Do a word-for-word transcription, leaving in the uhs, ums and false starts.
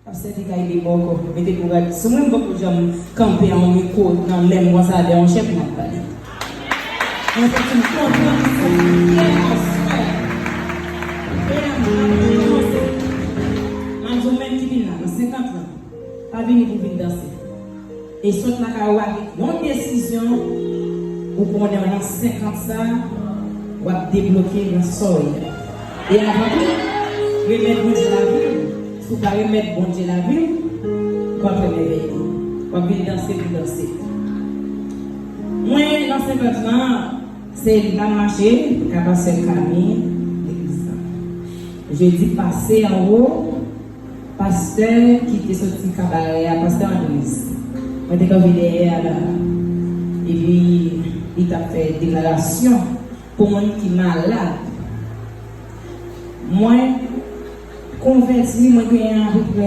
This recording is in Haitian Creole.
Pastè te ka ede m ankò, mete kouraj sou mwen, m poko janm kanpe a yon mikwo nan men m konsa avè yon chèf m ap pale. Mwen santi m kontan, mwen santi m fyè aswè. E la, m ap kòmanse. M ap di w menm ki vin la, nan senkant lan, pa vini pou vin danse. E sot lakay ou avèk yon desizyon, ou konnen w nan senkant sa, w ap debloke nan sa w ye a. E avan tou, remèt Bondye lavi w. Si w pa remèt Bondye lavi w, w ap remèvèye. W ap vin danse pou danse. Mwen, nan senkant lan, se li m ap mache, ka pastè Kami, legliz la. Jedi pase anwo, pastè ki te soti kabare a, pastè Andris, mwen te kanpe dèyè a la. Epi, li t ap fè deklarasyon pou moun ki malad. Mwen konvèti, mwen genyen apeprè